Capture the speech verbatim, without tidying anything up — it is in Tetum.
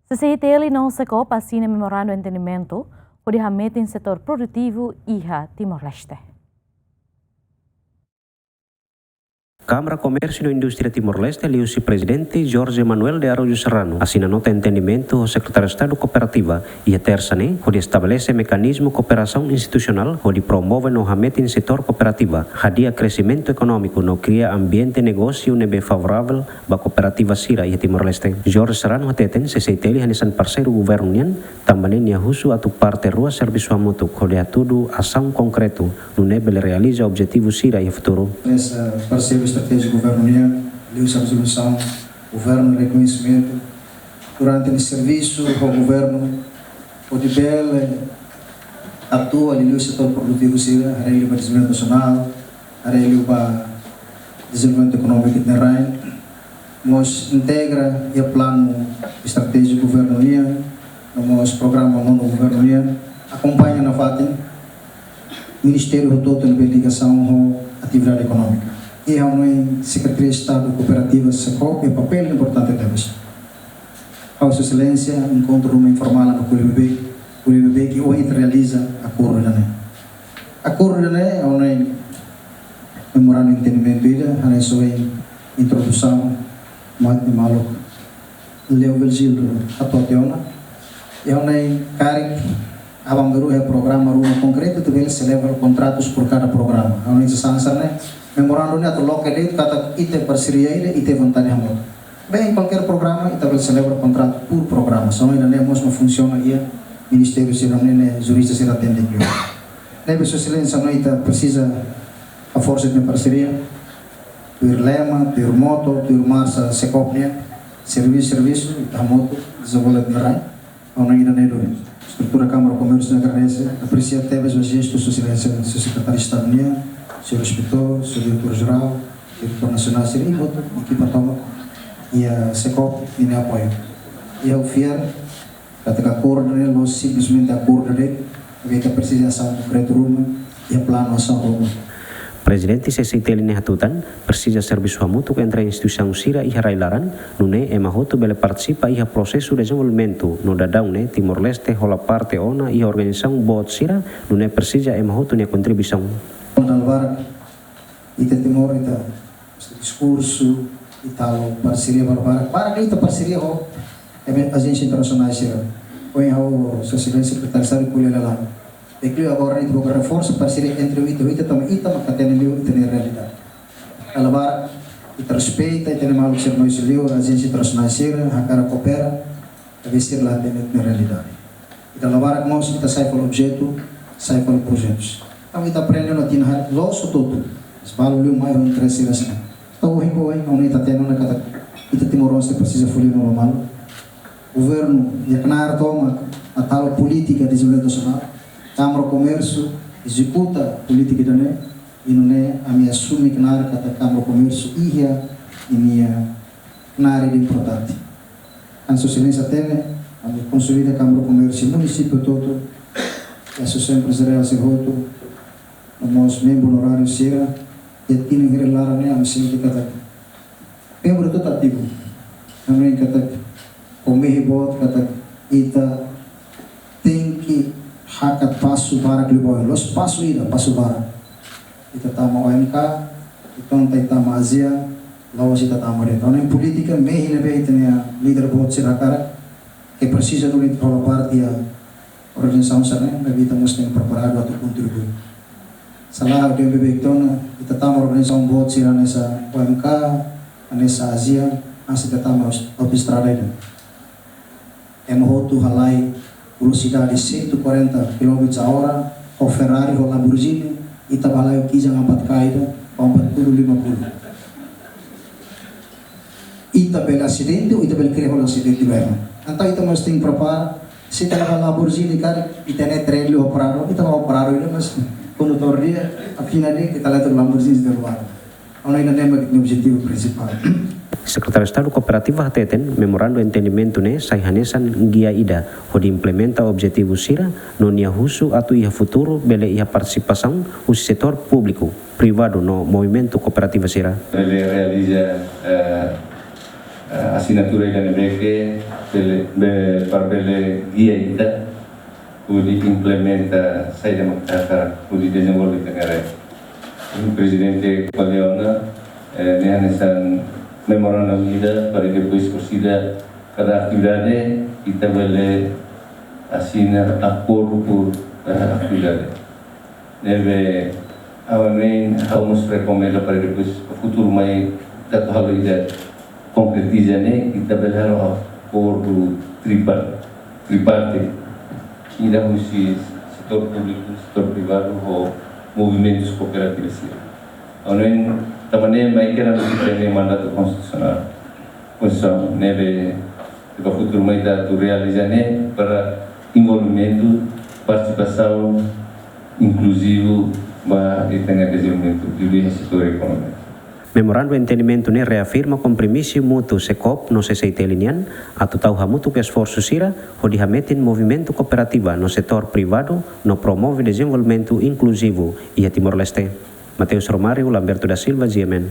C C I T L no SEKOOP asina memorandu entendimentu hodi hametin setór produtivu iha Timor-Leste. Kámara Komérsiu no Indústria Timor-Leste liuhusi Prezidente Jorge Manuel de Araújo Serrano asina nota entendimentu ho Sekretáriu Estadu Kooperativa iha Tersa ne'e, hodi estabelese mekanizmu kooperasaun institusionál hodi promove no hametin setór kooperativa, hadi'a kresimentu ekonómiku no kria ambiente negósiu ne'ebé favoravel ba kooperativa sira iha Timor-Leste. Jorge Serrano hateten C C I T L hanesan parseiru governu nian, tanba ne'e nia husu atu parte rua servisu hamutuk hodi hatudu asaun konkretu nune'e bele realiza objetivu sira iha futuru. Hanesan parseiru estratéjiku governu nian, liuhusi rezolusaun, governu rekoñesimentu durante nia servisu ho governu, hodi bele atua liuliu setór produtivu sira, haree liu ba dezenvolvimentu nasionál, haree liu ba dezenvolvimentu ekonómiku iha ita-nia rain, mós integra iha planu estratéjiku governu nian, no mós programa nonu governu nian, akompaña nafatin ministériu hotu-hotu ne'ebé ligasaun ho atividade ekonómika. I ha'u-nia Sekretaria Estadu Kooperativa SEKOOP iha papél importante tebes. Ha'u Sua Exelénsia enkontru ruma informál ho ko'alia beibeik, ko'alia beibeik, ohin ita realiza akordu ida-ne'e. Akordu ida-ne'e, ha'u-nia memorandu entendimentu ida, hanesan ohin introdusaun, mak nia maluk Leo Virgílio hato'o tiha ona. I ha'u-nia karik aban-bainrua iha programa ruma konkretu, atu bele selebra kontratus por kada programa. Ha'u-nia sasán hanesan ne'e, memorandu ne'e atu loke de'it katak ita parseria ida, ita vontade hamutuk. Bem, kualkér programa, ita bele selebra kontratu por programa. Só ida-ne'e mós mak funsiona iha ministériu sira-ne'e, ne'e jurista sira atende iha. Ne'ebé Sua Exelénsia, no ita presiza haforsa ita-nia parseria. Tuir lema, tuir moto, tuir marxa SEKOOP nian, servisu, servisu, ita hamutuk dezenvolve ita-nia rain. Ha'u-nia ida-ne'e duni. Estrutura Kámara Komérsiu agradese, apresia tebes ba jestu Sua Exelénsia, Señór Sekretáriu Estadu nian, Señór Inspetór, Señór Diretór Jerál, Diretór Nasionál sira i hotu ekipa tomak iha SEKOOP nia apoiu. I ha'u fiar katak akordu ne'e la'ós simplesmente akordu de'it, maibé ita presiza asaun konkretu ruma, iha planu asaun ruma. Prezidente C C I T L ne'e hatutan, presiza servisu hamutuk entre instituisaun sira iha rai-laran, nune'e ema hotu bele partisipa iha prosesu dezenvolvimentu, no daudaun ne'e Timor-Leste hola parte ona iha organizasaun boot sira, nune'e presiza ema hotu nia kontribuisaun. Dala barak, ita Timor, ita diskursu, ita halo parseria barbarak, barak ita parseria ho, ema ajénsia internasionál sira. Ohin ha'u, Sua Exelénsia Sekretáriu Estadu ko'alia hela. Inkluzive agora ita bele reforsa parseria entre ita, ita tanba ita mak hatene liu ita-nia realidade. Dala barak, ita respeita, ita-nia maluk sira mai husi liur, ajénsia internasionál sira, hakarak koopera, maibé sira la hatene ita-nia realidade. Ita dala barak mós, ita sai fali objetu, sai fali projetus. Entaun ita aprende ona tinan haat, loos hotu-hotu. Mas balu liu mai ho interese sira hanesan ne'e. Entaun ohin, ohin, ohin ita hatene ona katak ita timoroan sira presiza fó liman ba malu. Governu nia knaar tomak atu halo polítika dezenvolvimentu nasionál. Kámara Komérsiu ezekuta polítika ida-ne'e, i nune'e ami asume knaar katak Kámara Komérsiu iha ninia knaar ida importante. Hanesan Sua Exelénsia hatene, ami konsolida Kámara Komérsiu munisípiu hotu-hotu, i Asosiasaun Emprezariál sira hotu, no mós membru onoráriu sira, i tinan hirak laran ne'e ami sente katak membru hotu-hotu ativu. Ami katak, ko'alia boot katak ita tenke hakat pasu barak liu ba oin, la'ós pasu ida, pasu barak. Ita tama O M K, ita tama ASEAN, la'ós ita tama de'it. Entaun polítika mehi ne'ebé ita-nia líder boot sira hakarak, ke presiza duni ita hola parte iha organizasaun sira-ne'e, maibé ita mós tenke preparadu atu kontribui. Sala ha'u dehan beibeik tiha ona, ita tama organizasaun boot sira hanesan O M K, hanesan ASEAN, hanesan ita tama aus-, autoestrada ida. Ema hotu halai velosidade cento e quarenta quilómetros a hora, ho Ferrari, ho Lamborghini, ita bá halai ho kijang empat K ida, ho empat puluh, lima puluh. Ita bele asidente, ou ita bele kria hola asidente barak. Entaun ita mós tenke prepara, se ita la'o Lamborghini karik, ita-nia tren liu operadu, ita bá operadu ida, mas kondutór dehan, afinál dehan, ita la'o Lamborghini dehan operadu. Entaun ida-ne'e mak ita-nia objetivu prinsipál. Sekretáriu Estadu Kooperativa hateten, memorandu entendimentu ne'e sai hanesan gia ida, hodi implementa objetivu sira, no nia husu atu iha futuru bele iha partisipasaun husi setór públiku, privadu no movimentu kooperativa sira. Bele realiza, eh, Asinatura ida ne'ebé ke bele, be, para bele gia ita hodi implementa saida mak ita hakarak hodi dezenvolve ita-nia rai. Prezidente ko'alia ona, eh, nia hanesan memorandum ida para depois orsida kada atividade ita bele asina akordu por, eh, atividade. Ne'ebé, ha'u hanoin, ha'u mós rekomenda para depois futuru mai ita atu halo ida konkretiza ne'e, ita bele halo akordu tripar-, tripartite. Ida husi setór públiku, setór privadu, ho movimentus kooperativas sira. Ha'u hanoin, tanba ne'e mai kera husi ita-nia mandatu konstitusionál. Konstituisaun, ne'ebé, ba futuru mai ita atu realiza ne'e para envolvimentu, partisipasaun inkluzivu ba ita-nia dezenvolvimentu, inkluindo setór ekonomia. Memorandu entendimentu ne'e reafirma kompromisu mútuu SEKOOP no CCI-T L nian, atu tau hamutuk esforsu sira, hodi hametin movimentu kooperativa no setór privadu, no promove dezenvolvimentu inkluzivu iha Timor-Leste. Mateus Romário, Lamberto da Silva, G M N.